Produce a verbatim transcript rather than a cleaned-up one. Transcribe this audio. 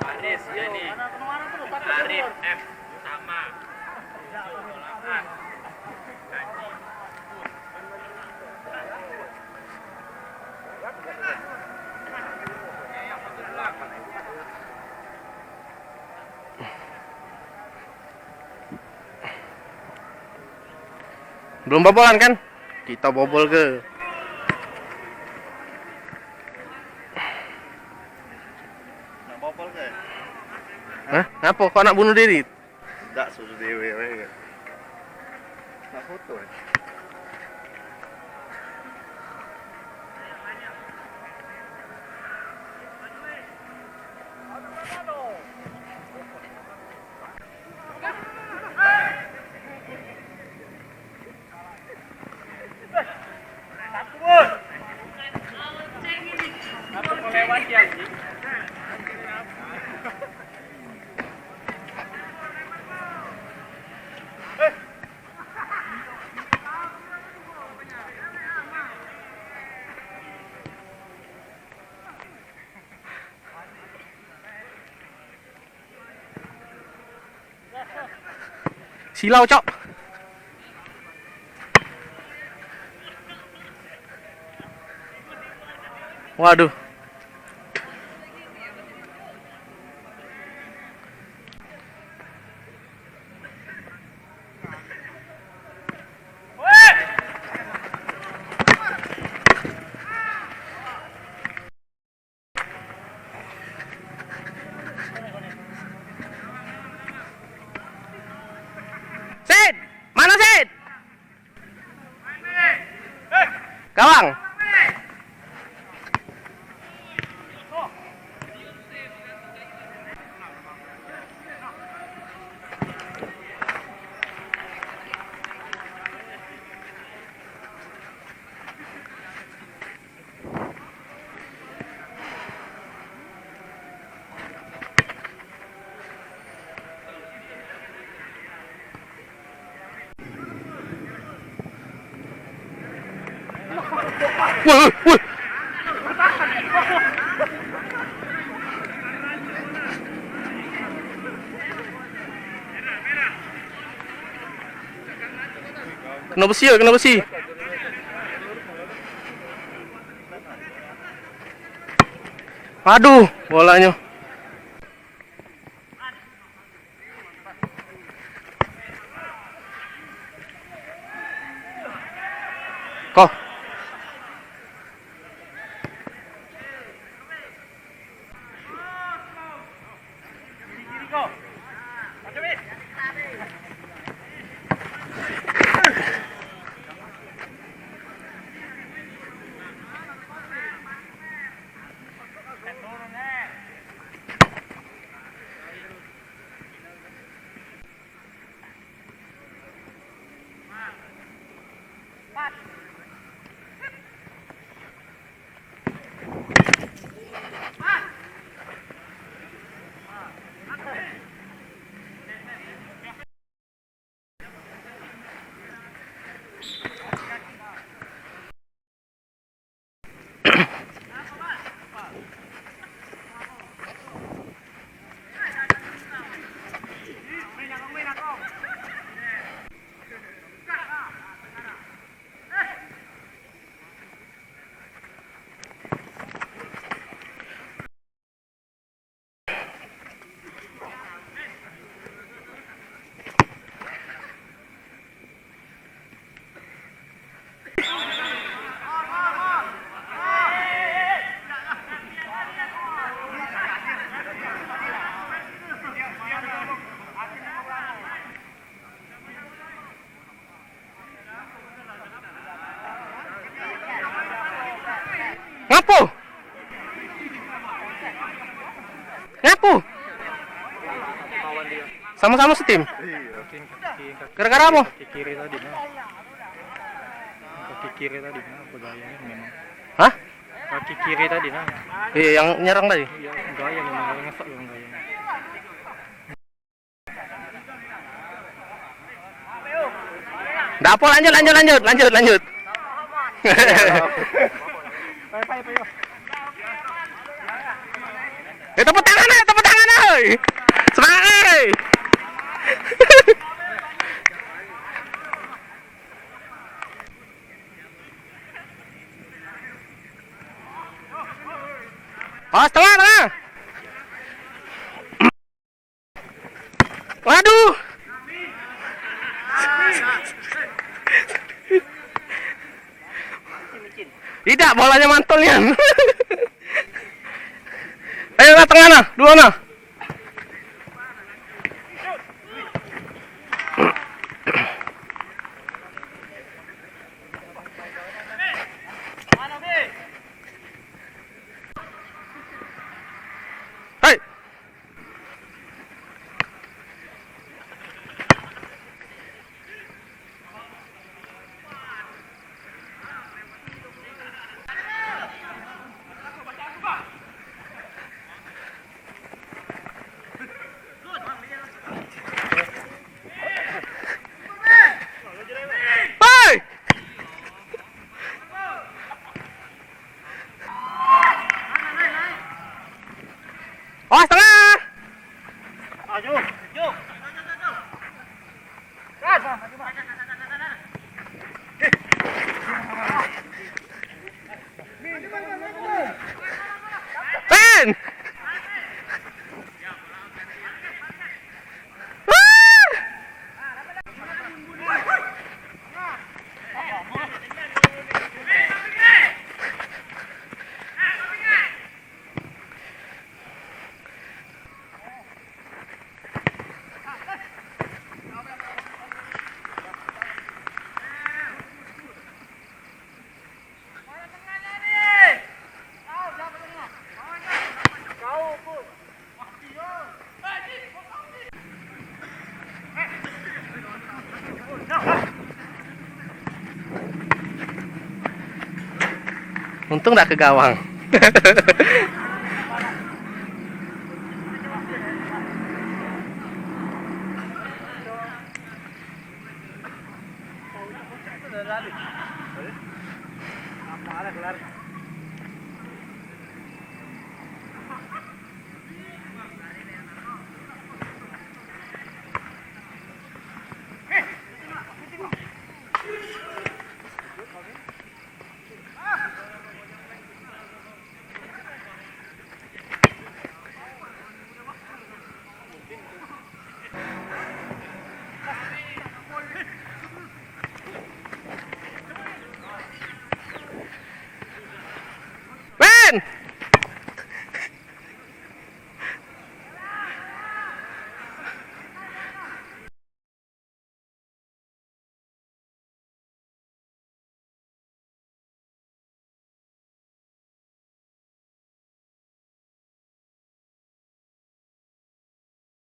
Arif, ya ni. Arif F sama. Belum bobolan kan? Kita bobol ke. Nak bobol ke? Hah? Ngapo? Kok nak bunuh diri? Dak, suruh dewe bae. Nak foto, eh? Silau, Cok. Waduh. Sid! Mano, Sid? Gawang. Woi, woi. Kena besi ya, kena besi. Aduh, bolanyo. Koh. Ngapo? Ngapo? Samo-samo setim. Gara-gara apo? Kaki kiri tadi nah. Kaki kiri tadi nah, begayanyo memang. Hah? Kaki kiri tadi nah. Iyo, yang nyerang tadi. Iyo, gaya memang, ngesek memang gayanya. Ndak apo, lanjut, lanjut, lanjut, lanjut, lanjut. Eh, tepuk tangan, eh, tepuk tangan, oi. Semangat, oi. Oh, setengah, tengah. Waduh. Idak, bolanyo mantul nian. Ayo lah, tengah nah, duo nah. Hei. Hei! Awas tengah. Maju. Pen. Untung dak ke gawang.